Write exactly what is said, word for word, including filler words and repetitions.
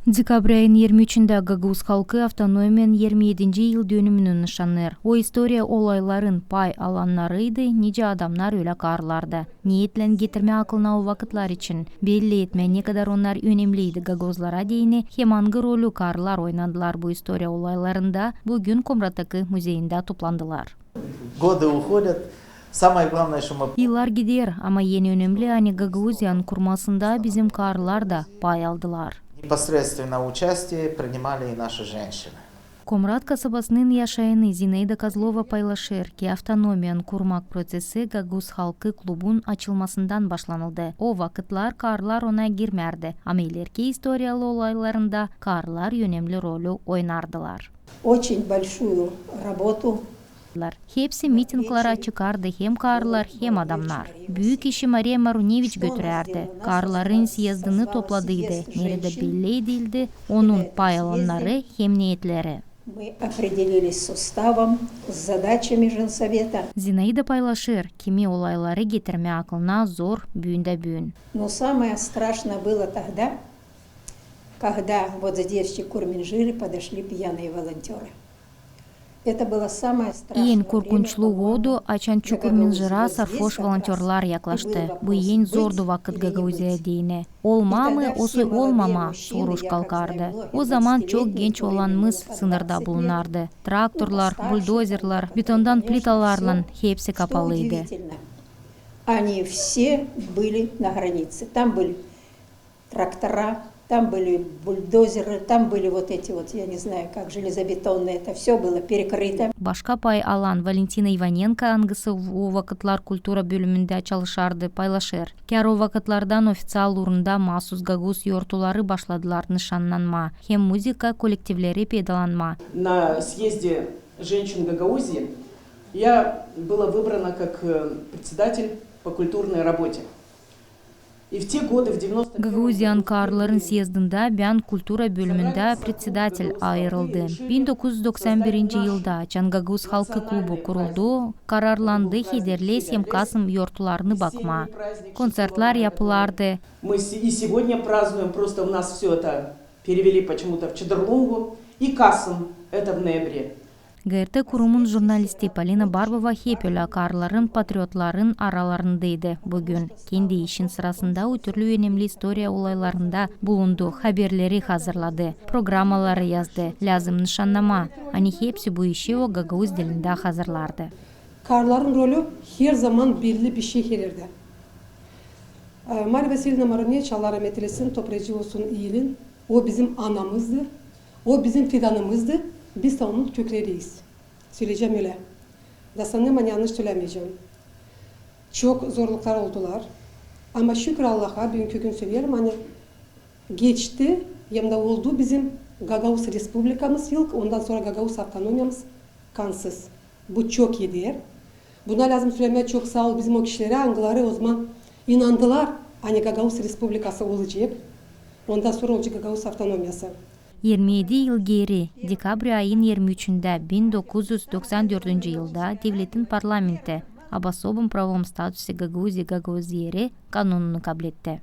Dekabrä ayın irmi üçündä gagauz halkı avtonomiyanın irmi edinci yıldönümünü nışannêêr. O istoriya olayların pay alannarıydı, nicä adamnar ölä karlarda. Neetlän getirmää aklına o vakıtlar için, belli etmää, ne kadar onnar önemliydi gagauzlara deyni hem angı rolü karlar oynadılar bu istoriya olaylarında, büün Komrattaki müzeyindä toplandılar. Годы уходят. Самое главное, что мы... Yıllar gider, ama en önemli, ani Gagauziyanın kurmasında bizim karlar da pay aldılar. Непосредственно участие принимали и наши женщины. Komrat kasabasının yaşayanı Zinaida Kozlova paylaşêr, ki avtonomiyanın kurmak proţesi Gagauz halkı klubun açılmasından başlanıldı. O vakıtlar karlar ona girmärdi, ama ilerki istoriyalı olaylarında karlar önemli rolü oynardılar. Очень большую работу. Hepsi mitinglere çıkardı hem karlar, hem adamnar. Büük işi Mariya Maruneviç götürärdi. Karların syezdini topladıydı, neredä belli edildi onun pay alannarı hem neetleri. Мы определились с уставом, с задачами женсовета. Zinaida paylaşêr, kimi olayları getirmää aklına zor büün dä büün. Но самое страшное было тогда, когда вот здесь, в Курминжире, подошли пьяные волонтёры. Это было самое страшное время. En korkunçlu odu, açan Çukur Minjıra sarhoş volontörlar yaklaştı. Bu en zordu vakıt Gagauziya deyni. Olmaa mı, osay olmamaa soruş kalkardı. O zaman çok genç olanımız sınırda bulunardı. Traktorlar, buldozerlar, betondan plitalarlan hepsi kapalıydı. Они все были на границе. Там были трактора, там были бульдозеры, там были вот эти вот, я не знаю, как железобетонные, это всё было перекрыто. Başka pay alan Valentina İvanenko, angısı o vakıtlar kultura bölümündä çalışardı, paylaşêr. Kär o vakıtlardan ofiţial uurunda maasuz gagauz yortuları başladılar nışannanmaa hem muzıka kolektivleri peydalanmaa. На съезде женщин Гагаузии я была выбрана как, э, председатель по культурной работе. Gagauziyanın karların syezdindä bän kultura bölümündä predsedatel ayırıldım. Bin dokuz üz doksan birinci yılda, açan Gagauz halkı klubu kuruldu, kararlandı Hederlez hem Kasım yortularını bakmaa. Kontsertlar yapılardı. Мы с- и сегодня празднуем, просто у нас всё это перевели почему-то в Чадырлунгу. И Касым, это в ноябре. G R T kurumun jurnalisti Polina Barbova hep ölä karların patriotların aralarındaydı. Büün kendi işin sırasında o türlü önemli istoriya olaylarında bulundu, haberleri hazırladı, programaları yazdı. Lääzım nışannamaa, ani hepsi bu işi o gagauz dilindä hazırlardı. Karların rolü her zaman belli bir şey her erdä. E, Mariya Vasilyevna Maruneviç, Allah rahmet eylesin, topraacıı olsun, iilin, o bizim anamızdı, o bizim fidanımızdı, biz dä onun kökleriyiz. Söleyecäm ölä. Da sanêrım, ani yannış sölämeyecäm. Çok zorluklar oldular. Ama şükür Allaha, büünkü gün söleerim, ani geçti, hem dä oldu bizim Gagauz Respublikamız ilk, ondan sora Gagauz Avtonomiyamız kansız. Bu çok eder. Buna lääzım sölemää çok saa ol bizim o kişilerä, angıları ozaman inandılar, ani Gagauz Respublikası olacek, ondan sora olacek Gagauz Avtonomiyası. İrmi edi yıl geeri, dekabrä ayın irmi üçündä bin dokuz üz doksan dördüncü yılda devletin parlamenti об особом правовом статусе Гагаузии и Гагаузии РЭ kanununu kabletti.